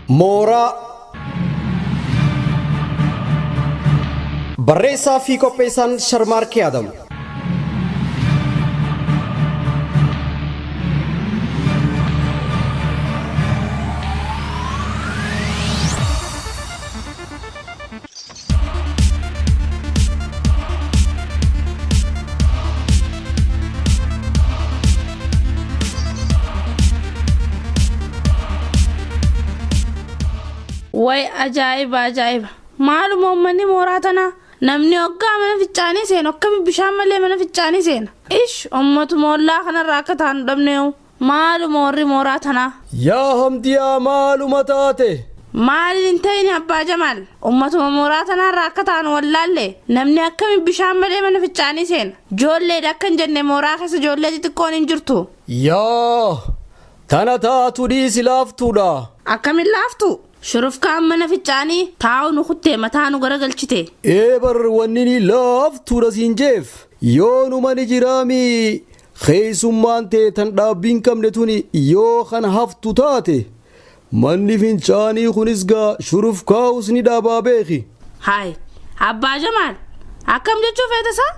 Mooraa Barreessaa fi qopheessaan Sharmaarkee Adam. Way ajaa'iba ajaa'iba! Maaluma uummanni mooraa tanaa namni hoggaa mana fincaanii seenu akkami bishaan malee mana fincaanii seena? Ish uummatuma ollaa kanarraa akka taanu dhabneewu maaluma warri mooraa tanaa? Yaa Hamdiyaa maaluma taate? Maaliin hin ta'in Abbaa Jamaal uummatuma mooraa tanaarraa akka taanu wallaalle namni akkami bishaan malee mana fincaanii seena? Ijoolleedha akka hin jenne mooraa keessa ijoollee xixiqqoon hin jirtu. Yaa tana taatu dhiisi laaftuudha. Akkamiin laaftu? Shurufkaan mana fincaanii taa'u nu kuttee mataa nu garagalchite. Ee bar wanni ni laaftuudha siin jeef yoo nu mani jiraami keessummaan ta'e tan dhaabbii hin qabne tuni yoo kan haftu taate manni fincaanii kunis gaa shurufkaa'us ni dhaabaa beeki. Haay Abbaa Jamaal akkam jechuu feete isaa?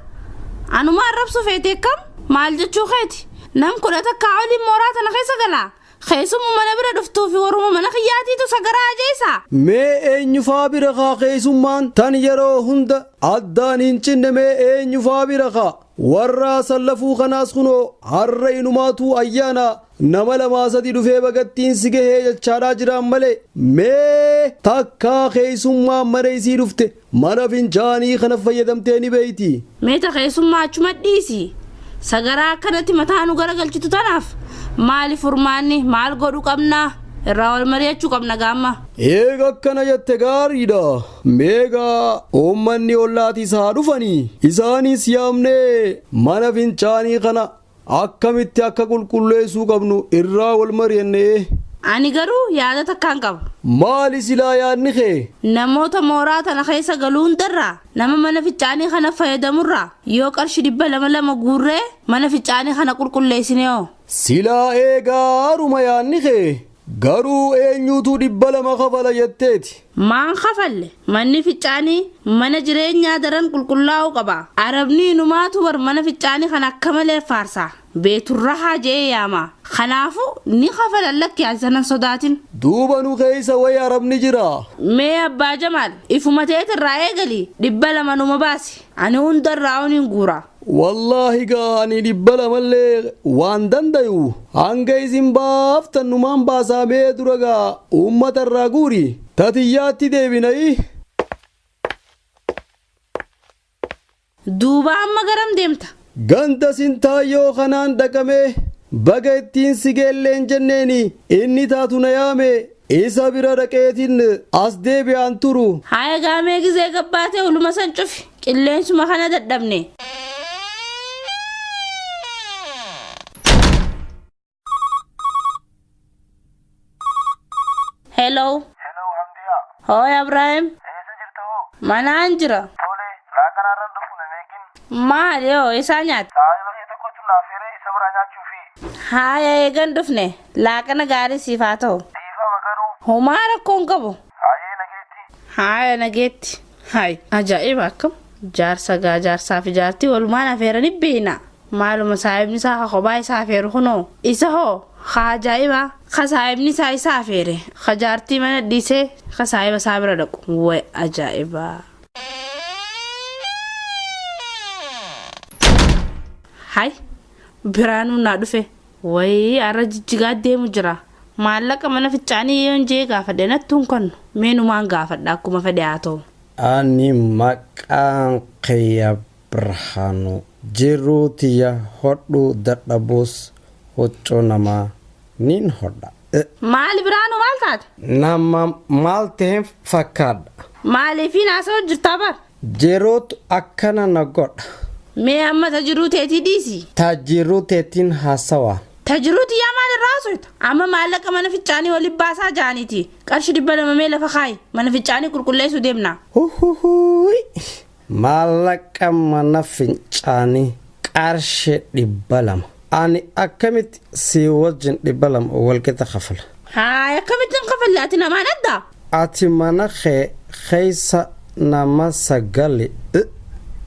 Anuma arrabsuu feete akkam? Maal jechuu keeti? Nam 11 oliin mooraa tana keessa galaa? Keessummaa mana bira dhuftuu fi waruma mana kiyyaatiitu sagaraa ajeessa. Mee eenyufaa bira kaa keessummaan tan yeroo hunda addaan hin cinne mee eenyufaa bira kaa warra sallafuu kanaas kunoo har'a inumaatu ayyaana nama lamaa sadi dhufee bagattiin si gahee jechaadhaa jiraan malee mee takkaa keessummaan mana isii dhufte mana fincaanii kana fayyadamtee ni beeyti. Meeta keessummaa achuma dhiisi. Sagaraa akkanatti mataa nu garagalchitu tanaaf maali furmaanni maal godhu qabnaa irraa wal mari'achuu qabna gaamma. Eega akkana jette gaariidha. Meegaa uummanni ollaatis haa dhufanii isaanis yaamnee mana fincaanii kana akkamitti akka qulqulleessuu qabnu irraa wal mari'annee. Ani garuu yaada takkaan qaba. Maali silaa yaadni kee? Namoota mooraa tana keessa galuu hundarraa nama mana fincaanii kana fayyadamurraa yoo qarshii 200 guurree mana fincaanii kana qulqulleessine hoo? Silaa eegaaruma yaadni kee garuu eenyuutu 200 kafala jetteeti? Maan kafalle manni fincaanii mana jireenyaa daran qulqullaa'uu qaba. Arabni inumaatu bar mana fincaanii kana akka malee faarsa. Beeturrahaa je'ee yaama. Kanaafuu ni kafalan lakki sanan sodaatin. Duuba nu keessa wayi arabni jira. Mee Abbaa Jamaal ifuma teetirraa eegali 200 numa baasi. Ani hundarraa hin guura. Wallaahi gaa ani 200llee waan dandayu hanga isin baaftan numaan baasaa mee dura gaa uummatarraa guuri. Tatiyyaatti deebinayi. Duuba amma garam deemta? Ganda sintaayyoo kanaan dhaqamee baga ittiin si geelleen jenneeni inni taatu na yaame isa bira dhaqeetiin as deebi'aan turu. Haaya gaamee gizee gabbaatee uluma san cufi qilleensuma kana dadhabne. Hello. Hello Hamdiyaa. Hooy Abrahaam. Eessa jirta hoo? Manaan jira. Tole laaqanaarran dhufu nan eegin. Maali hoo isaa nyaata? Saayiba kee tokkotu naaf hiree isa biraa nyaachuufi. Haaya eegan dhufne laaqana gaarii siif haa ta'u. Dhiifama garuu. Homaa rakkoo hin qabu. Haayee nageetti. Haaya nageetti. Haay ajaa'iba akkam jaarsa gaa jaarsaa fi jaartii walumaan afeeranii beena. Maaluma saayibni isaa ka kophaa isaa afeeru kunoo isa hoo ka ajaa'iba ka saayibni isaa isa afeere ka jaartii mana dhiisee ka saayiba isaa bira dhaqu. Way ajaa'iba. Haay biraanuu naa dhufe wayii har'a jijjigaa deemu jira. Maallaqa mana fincaanii yoon jee gaafadhe natti hin kennu meenumaan gaafadha akkuma fedhe haa ta'u. Ani maqaan kiyya Birhaanuu jiruu tiyya hodhuu dadhabuus huccuu namaa nin hodha. Maali Birhaanuu maal taate? Nama maal ta'een fakkaadha. Maaliifiin haasawaa jirtaa bar? Jiruutu akkana na godha. Mee amma tajiruu teetii dhiisi. Tajiruu teetiin haasawaa. Tajiruu tiyyaa maal irraa haasofta? Amma maallaqa mana fincaanii waliin baasaa ja'aniiti. Qarshii 200 mee lafa kaayi mana fincaanii qulqulleessuu deemna. Huhuhuuyi. Maallaqa mana fincaanii qarshii 200. Ani akkamitti si wajjin 200 walqixa kafala? Haay, akkamittiin kafalle ati namaan adda? Ati mana kee keessa nama sagali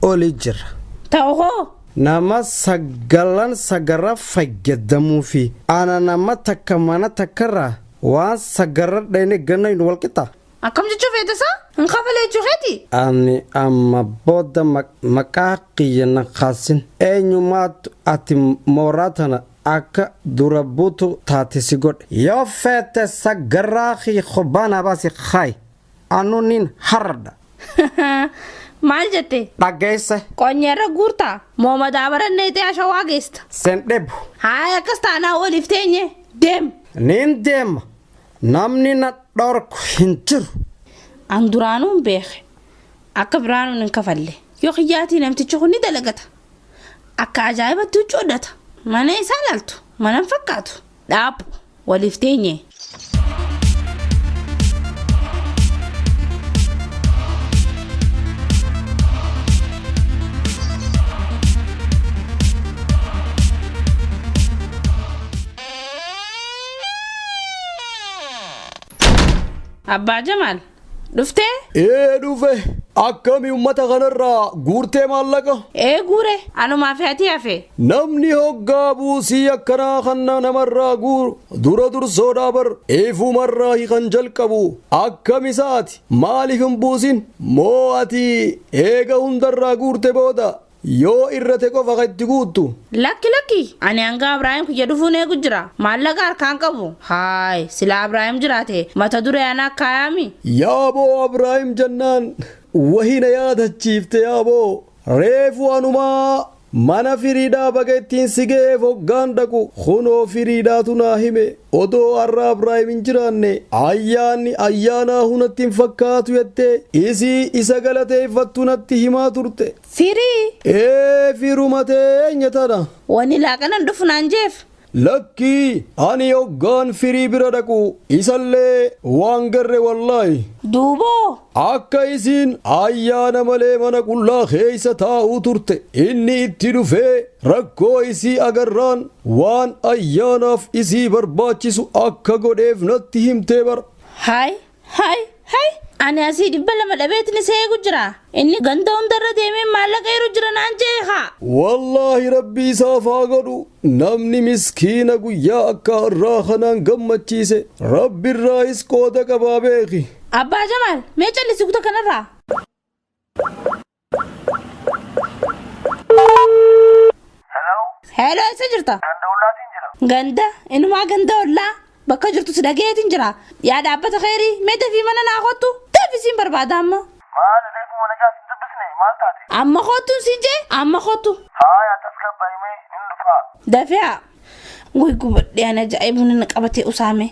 oli jira. Ta'u hoo? Nama sagalan sagara fayyadamuu fi ana nama takka mana takkarraa waan sagarra dhayne gannayin walqixa. Akkam jechuu feetasa? Hin kafale jechuu keeti? Ani amma booda maqaa kiyya na kaasin. Eenyumaatu ati mooraa tana akka dura buutu taate si godhe. Yoo feete sagarraa kiyya kophaa baasi hayi. Anu nin harradha. Maal jette? Dhageesse. Qonyeerra guurtaa? Moo madaabaran neetee ashawaa geesta? Sen dhebu. Haay, akkas taanaa waliif teenye. Deem. Nin deema. Namni na dhorku hin jiru. An duraanuu hin beeke. Akka biraanuun hin kafalle. Yoo kiyyaatii namtichi kun ni dalagata. Akka ajaa'ibatti huccuu hodhata. Mana isaa laaltu. Mana hin fakkaatu. Dhaabbu. Waliif teenye. Abbaa Jamaal, dhuftee? Ee dhufe, akkami uummata kanarraa guurtee maallaqa? Ee guure, anumaa fi ati hafe. Namni hoggaa buusii akkanaa kana namarraa guuru dura dursoodhaa bar ifumarraa kan jalqabu akkam isaati maaliif hin buusin? Moo ati eega hundarraa guurte booda yoo irrate qofa kan itti guuttu? Lakki lakki, ani hanga Abrahaam kiyya dhufuun eegu jira. Maallaqa harkaan qabu. Haay, sila Abrahaam jiraate mata duree ana akkaayami. Yaaboo Abrahaam jennaan wahina yaadachiifte yaaboo. Reefu anumaa mana firiidhaa baga ittiin si ga'eef hoggaan dhaqu kunoo firiidhaatu naa hime. Odoo har'a Abrahaam hin jiraanne ayyaanni ayyaanaa hunatti hin fakkaatu jettee isii isa galateeffattu natti himaa turte. Firii? Ee firuma teenya tana. Wani laaqanan dhufu naan jeef. Lakkii ani hoggaan firii bira dhaqu isallee waan garre wallaahi. Duuboo. Akka isiin ayyaana malee mana qullaa keessa taa'uu turte inni itti dhufee rakkoo isii agarraan waan ayyaanaaf isii barbaachisu akka godheef natti himtee bara. Haay haay haay. Ani asii 200 dhabeetiin isa eegu jira. Inni ganda hundarra deemee maallaqa yeroo jira naan jeeqa. Wallaahi rabbi isaaf haa godhu. Namni miskiina guyyaa akka har'aa kanaan gammachiise rabbi irraayis qooda qabaa beeki. Abbaa Jamaal, mee callisi kuta kanarraa? Hello? Hello, eessa jirta? Ganda ollaatiin jira. Ganda, inumaa ganda ollaa. Bakka jirtu si dhageetiin jira. Yaa dhaabbata kheyrii, mee dafii mana naa kottu. Dafii siin barbaada amma. Maal reefu mana gaas hin dubbisne maal taate? Amma kottuun siin jee, amma kottu. Haaya tasgabbaa'imee nin dhufaa. Dafii haa. Way gubadhee ani ajaa'ibuun inni qabatee usaame.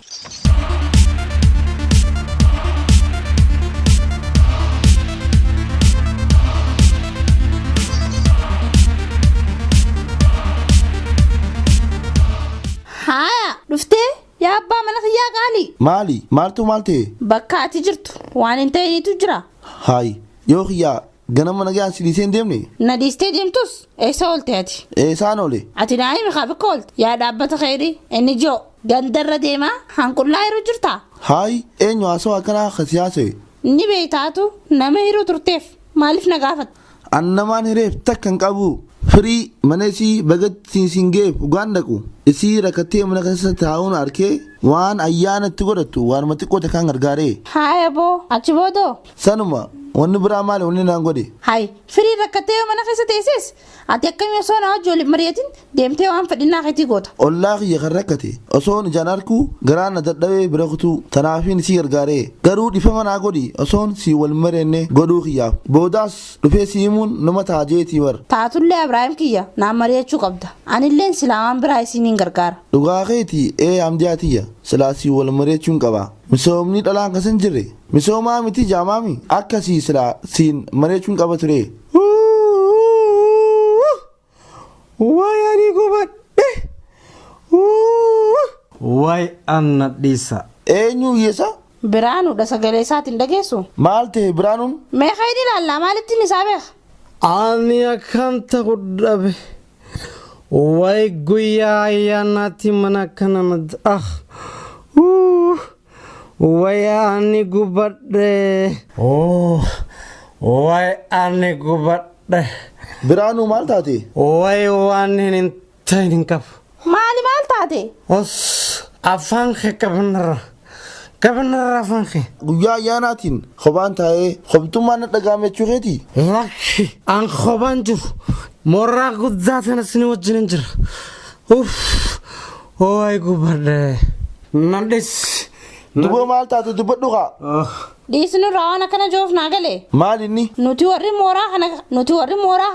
Haaya, dhuftee? Yaa abbaa mana kiyyaa qaalii. Maali? Maaltu maal ta'e? Bakka ati jirtu waan hin ta'initu jira. Haay, yoo kiyyaa ganama nagaan si dhiisee hin deemne? Na dhiistee deemtus eessa oolte ati? Eessaan oole? Ati naa himi kaa bakka oolte. Yaa dhaabbata kheyrii inni ji'o gandarra deemaa hanqullaa yeroo jirtaa? Haay, eenyu haasawaa akkanaa kan si haasa'e? Ni beektaatu nama hiruu turteef maaliif na gaafatta? An namaan hireef takka hin qabu. Firii mana isii bagatti siin geef dhugaan dhaqu. Isii rakkattee mana keessa taa'uun arkee waan ayyaana itti godhattu waanuma xiqqoo takkaan gargaaree. Haaya boo achi boodoo. Sanuma wanni biraa maali wanni naan godhe? Hayi firii rakkattee yoo mana keessa teesses ati akkamii osoo na wajji waliin mari'atin deemtee waan fedhinnaa keetii goota. Ollaa kiyya kan rakkate osoon ijaan arkuu garaa na dadhabee bira kutuu tanaafiin isii gargaaree garuu dhifama naa godhi osoon si wal mareenne godhuu kiyyaaf boodaas dhufee si himuun nama taajeetii bar. Taatullee Abrahaam kiyya naan mari'achuu qabda. Anilleen silaa waan biraa isiniin gargaara. Dhugaa keetii ee Hamdiyaa tiyya silaa si wal mari'achuun qaba. Misoomni dhalaan kasan jirre misoomaa miti jaamaami akkasii silaa siin mari'achuun qaba ture. Waay ani gubadhe. Waay anna dhiisa. Eenyu hiyyeessa? Biraanuudha sagalee isaatiin dhageessu. Maal ta'e Biraanuun? Meeqa inni ilaallaa maalittiin isaa beeka? Ani akkam ta'u dhabe. Way guyyaa ayyaanaatti mana kana ah way ani gubadhe. Oh way ani gubadhe. Biraanuu maal taate? Way waan hin ta'in hin qabu. Maali maal taate? Os afaan kee qabanarra. Qabanarra afaan kee. Guyyaa ayyaanaatiin kophaan taa'ee koptummaan na dhaga'ame jechuu keetii? Lakki an kophaan jiru mooraa guddaa tana isin wajjin hin jira. Uff way gubadhe. Nan dhis. Duboo maal taate dubbadhu kaa? Dhiisnurraa waan akkana joofnaa galee. Maal inni? Nuti warri mooraa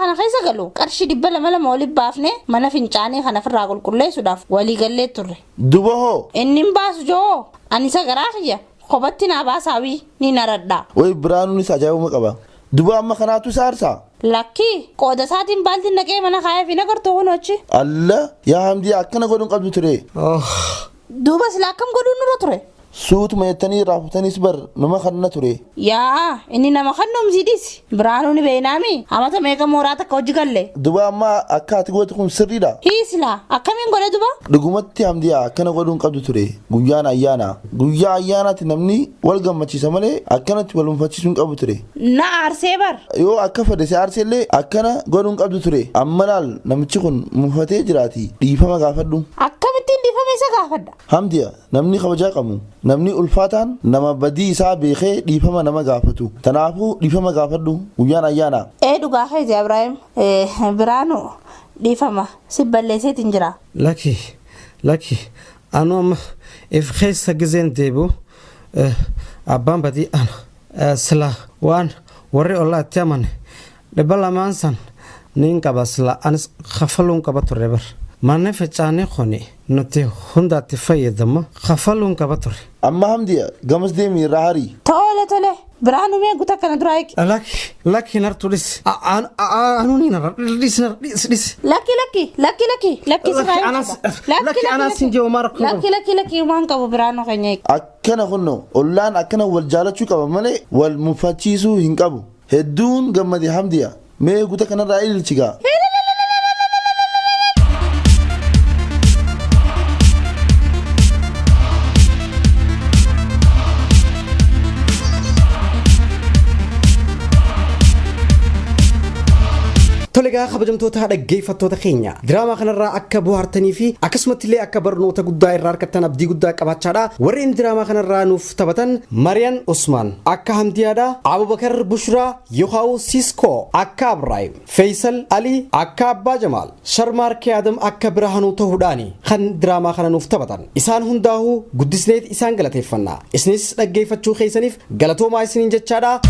kana keessa galu qarshii 200 oliif baafne mana fincaanii kana ofirraa qulqulleessuudhaaf walii gallee turre. Duboo hoo? Inni hin baasu joo ani isa garaa kiyya kophatti naa baasaawii ni naradha. Way Biraanuunis ajaa'ibuma qaba. Duboo amma kanaatu isa aarsaa? Lakki qooda isaatiin baaltiin naqee mana kaayee fi nagartuu kunuuchi. Alla yaa Hamdii akkana godhuun qabdu ture. Duuba silaa akkam godhuun nurra ture? Suutuma jettanii raafutanis bar nama kanna ture. Yaa inni nama kannumsiidhis Biraanuu ni beeynaami amata meeqa mooraa takka hojii galle. Duba amma akka ati gootu kun sirriidha. Hiisilaa akkamiin godhe duba? Dhugumatti Hamdiyaa akkana godhuun qabdu ture guyyaan ayyaana. Guyyaa ayyaanaatti namni wal gammachiisa malee akkanatti wal mufachiisuu hin qabu ture. Na aarsee bar. Yoo akka fedhe si aarsee illee akkana godhuun qabdu ture. Amma laal namichi kun mufatee jiraati dhiifama gaafadhu. Akkamittiin dhiifama isa gaafadha? Hamdiya namni kabajaa qabu namni ulfaataan nama badii isaa beekee dhiifama nama gaafatu. Kanaafuu dhiifama gaafadhu guyyaan ayyaana. Ee dhugaa keeti Ibraahim. Biraanuu dhiifama si balleesseetiin jira. Lakki lakki anu amma if keessa gizeen deebi'u abbaan badii ana sila waan warri ollaa itti amane 200 san niin qaba sila anis kafaluun qaba ture bar. Manni fincaanii kuni nuti hundaatti fayyadamu kafaluun qaba ture. Amma Hamdiya gamas deemi irraa harii. Tole tole Biraanuu mee guutuu akkana duraa eegi. Lakki lakki nartu dhis anuu ni narra dhis dhis dhis. Lakki lakki lakki lakki lakki sirraa Lakki anaas hin jiru maara kun. Lakki lakki lakki waan qabu Biraanuu keenya eegi. Akkana kunno ollaan akkana wal jaalachuu qaba malee wal mufachiisuu hin qabu. Hedduun gammade Hamdiya mee guutuu kanarraa ililchigaa. Tolegaa kabajamtoota dhaggeeffattoota keenya diraamaa kanarraa akka bohaartanii fi akkasumatti illee akka barnoota guddaa irraa argattan abdii guddaa qabaachaadha. Warreen diraamaa kanarraa nuuf taphatan Mariyan Usmaan akka Hamdiyaadha, Abubakar Bushraa Yohaa'u Siskoo akka Abraahim, Faisal Ali akka Abbaa Jamaal, Sharmaar Adam akka Biraanuu ta'uudhaani kan diraamaa kana nuuf taphatan. Isaan hundaa'uu guddisneet isaan galateeffanna. Isinis dhaggeeffachuu keessaniif galatoomaa isiniin jechaadha.